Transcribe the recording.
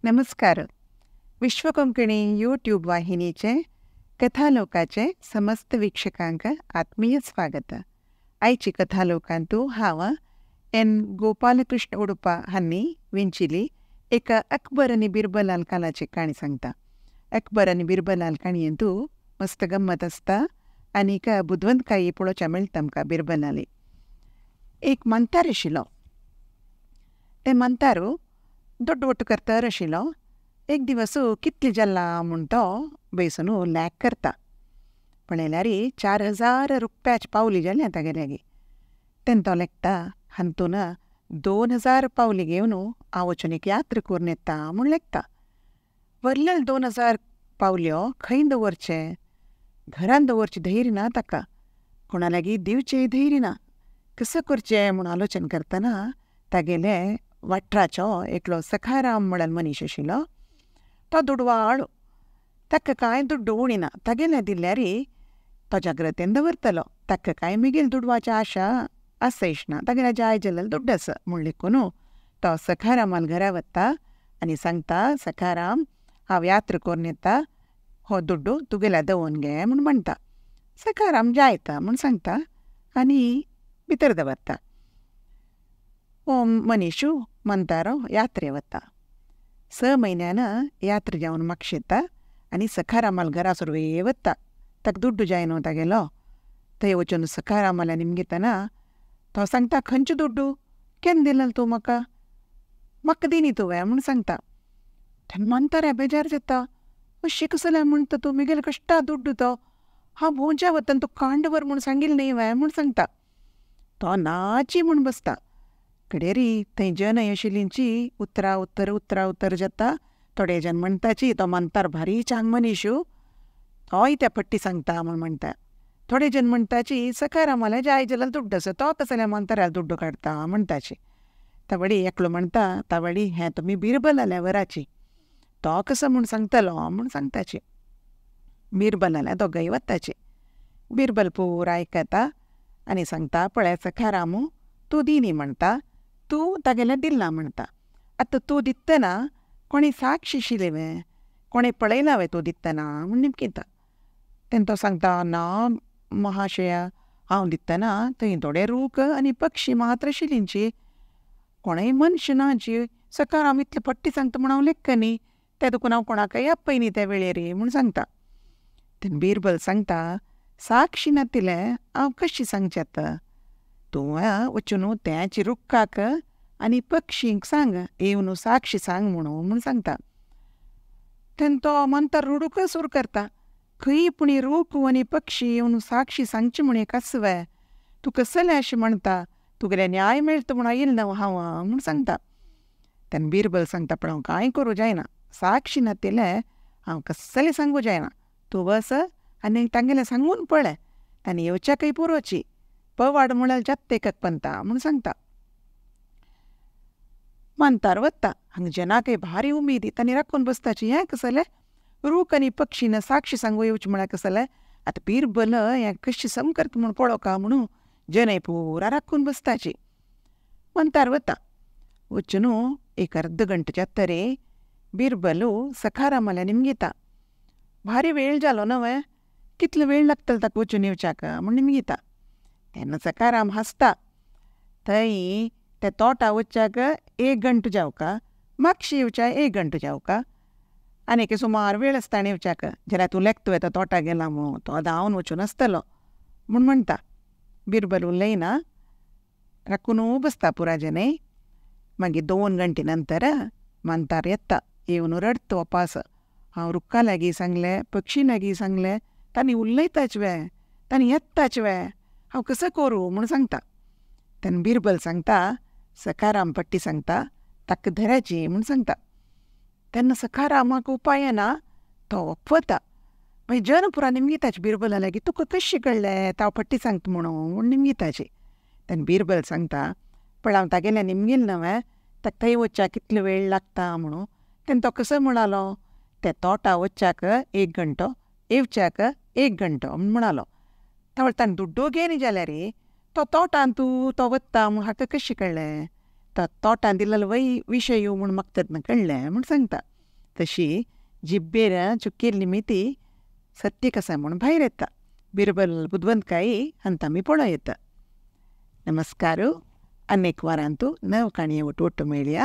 नमस्कार. विश्वकोंकणी यूट्यूब वाहिनीचे कथालोकाचे समस्त वीक्षकांक आत्मीय स्वागत. आयची कथालोकांतू हांव एन गोपालकृष्ण उडुपा हांणी विंचिली एका अकबर आनी बिरबलाल कालाची काणी सांगता. अकबर आनी बिरबलाल काणयेंतू मस्त गम्मत आसता आनीक बुदवंतकाय पळोवच्या मेळटा आमकां. बिरबलाली एक मानतार आशिल्लो. ते मानतारू दोड्ड वट्टू करतर आशिल्लो. एक दिवस कितले जाला म्हूण तो बेसून लॅक करता. पळयल्यार 4000 रुपयाची पावली जाल्या तागे लागीं. तेन्ना तो लेखता हातून 2000 पावली घेवन हांव वचून एक यात्रा करून येता म्हूण लेखता. व्हरलेले 2000 पावल्यो खंय दवरचे? घरान दवरचें धैर्य ना ताका, कोणा लागीं दिवचें धैर्य ना. कसो करचें म्हूण आलोचन करतना तागेले वाठाराचो एकलो सखाराम म्हणून मनीस आशिल्लो. तो दुडवाळो, ताका कांय दुड्डू उणीना. तागेले दिल्यार तो जाग्रतेन दवरतलो. ताका कांय मिगेल दुडवाची आशा आसयच ना, तागेल्या जाय जाल्यार दुड्ड आसा म्हूण लेखून तो सखारामाल घरा वता आनी सांगता, सखाराम हांव यात्रा करून येता, हो दुड्डू तुगेल्या दवरून घे म्हूण म्हणटा. सखाराम जायता म्हूण सांगता आनी भितर दवरता. हो मनीशू मंतारो यात्रे वता. 6 म्हयन्यान यात्रा जावन मागशे येता आनी सखारामाल घरा सुरवे वता. ताका दुड्डू जाय न्हू तागेलो. थंय वचून सखारामाल्या निमगितना तो सांगता, खंयचो दुड्डू केन्ना दिलेलो तूं म्हाका? म्हाका दिनी तुवें म्हूण सांगता. तेन्ना मानताऱ्या बेजार जाता. अशें कसलें म्हणटा तूं, मिगेलो कश्टा दुड्डू तो, हांव भोंवच्या वतना तूं कांड व्हर म्हूण सांगिल्लें न्ही हांवें म्हूण सांगता. तो नाची म्हूण बसता. कडेरी थंय जनय आशिल्लींची उतरा उतर उतरा उतर जाता. थोडे जन म्हणटाची तो मानतार भारी चांग मनीशू, तोय त्या पट्टी सांगता म्हूण म्हणटा. थोडे जन म्हणटाची सखारामाल्या जाय जाल्यार दुड्ड आसा, तो कसल्या मानताऱ्याक दुड्डू काडटा म्हणटाची. तावळी एकलो म्हणटा, तावळी हें तुमी बिरबलाल्या वराची, तो कसो म्हूण सांगतलो म्हूण सांगताची. बिरबलाल्या दोगांय वताची. बिरबल पुरा आयकता आनी सांगता, पळय सखारामू तूं दिनी म्हणटा, तूं तागेलें दिल्ला म्हणटा. आतां तूं दितना कोणें साक्षी आशिल्ली वे, कोणें पळयलां वे तूं दितना म्हूण निमकिता. तेन्ना तो सांगता, ना महाशया, हांव दितना थंय थोडे रूख आनी पक्षी मात्र आशिल्लींची, कोणेंय मनशां नाची. सखाराम इतले फट्टी सांगता म्हूण हांव लेखकनी, ते देखून हांव कोणाकय आपयनी त्या वेळेर म्हूण सांगता. तेन्ना बिरबल सांगता, साक्षी नातिल्लें हांव कशी सांगचें आतां? तूं वचून त्याच रुखाक आनी पक्षींक सांग येवन साक्षी सांग म्हणून म्हूण सांगता. तेन्ना तो मानता रडूंक सुरू करता. खंय पूण रूख आनी पक्षी येवन साक्षी सांगची म्हूण एक आसवे, तूं कसलें अशें म्हणटा? तुगेलें न्याय मेळटा म्हूण आयिल्लें न्हू हांव म्हूण सांगता. तेन्ना बिरबल सांगता, पण हांव कांय करूं जायना, साक्षी नातिल्लें हांव कसलें सांगूं जायना. तूं वच आनी तांगेलें सांगून पळय, आनी येवच्याकय पुरोची पवाड म्हळ्यार जात्तेक पंता म्हूण सांगता. मानतार वता. हांगा जनाकय भारी उमेदी तांणी राखून बसताची. हें कसलें रूख आनी पक्षीन साक्षी सांगू येवचें म्हळ्यार कसलें? आतां बिरबल हें कशें सम करता म्हूण पळोवका म्हणून जनय पुरा राखून बसताची. मानतार वता. वचून एक अर्द घंटो जाता रे, बिरबलू सखारामाल्या निमगिता. भारी वेळ जालो न्हय, कितलो वेळ लागतलो ताका वचून येवच्याक म्हूण निमगिता. तेन्ना सखाराम हांसता. थंय ते तोटा वचच्याक 1 घंटो जावका, मागशी येवच्या 1 घंटो जावका, आनी एक सुमार वेळ आसता येवच्याक. जाल्यार तूं लेखता वता तोटा गेला म्हूण, तो धांवन वचून आसतलो म्हूण म्हणटा. बिरबल उलयना, राखून बसता पुरा जनय. मागीर 2 घंटे नंतर मानतार येता. येवन रडटा वापास, हांव रुखा लागीं सांगलें, पक्षी लागीं सांगलें, तांणी उलयताच वे, तांणी येताच वे, हांव कसो करूं म्हूण सांगता. तेन्ना बिरबल सांगता, सखाराम पट्टी सांगता ताका धराची म्हूण सांगता. तेन्ना सखारामाक उपाय ना, तो वता. मागीर जन पुरा निमगिताची बिरबला लागीं, तुका कशें कळ्ळें तांव पट्टी सांगता म्हणून म्हूण निमगिताची. तेन्ना बिरबल सांगता, पण हांव तागेल्या निमगेल न्हय, ताका थंय वचच्याक कितलो वेळ लागता म्हणून. तेन्ना तो कसो म्हणालो, ते तोटा वचच्याक 1 घंटो, येवच्याक 1 घंटो म्हूण म्हणालो. तावळ ताणें दुड्डो घेयना जाल्यार तो तोटान तूं तो वता म्हूण हाका कशें कळ्ळें? तोटां दिलेलो वय विशय म्हूण म्हाका तेन्ना कळ्ळें म्हूण सांगता. तशी जिब्बेर चुकिल्ली मिती सत्य कसा म्हूण भायर येता. बिरबल बुदवंतकाय अंत आमी पळोवं येता. नमस्कार. अनेक वारांतू नव काणये ಒಟ್ಟು ಒಟ್ಟು ಮೇಳಿಯ.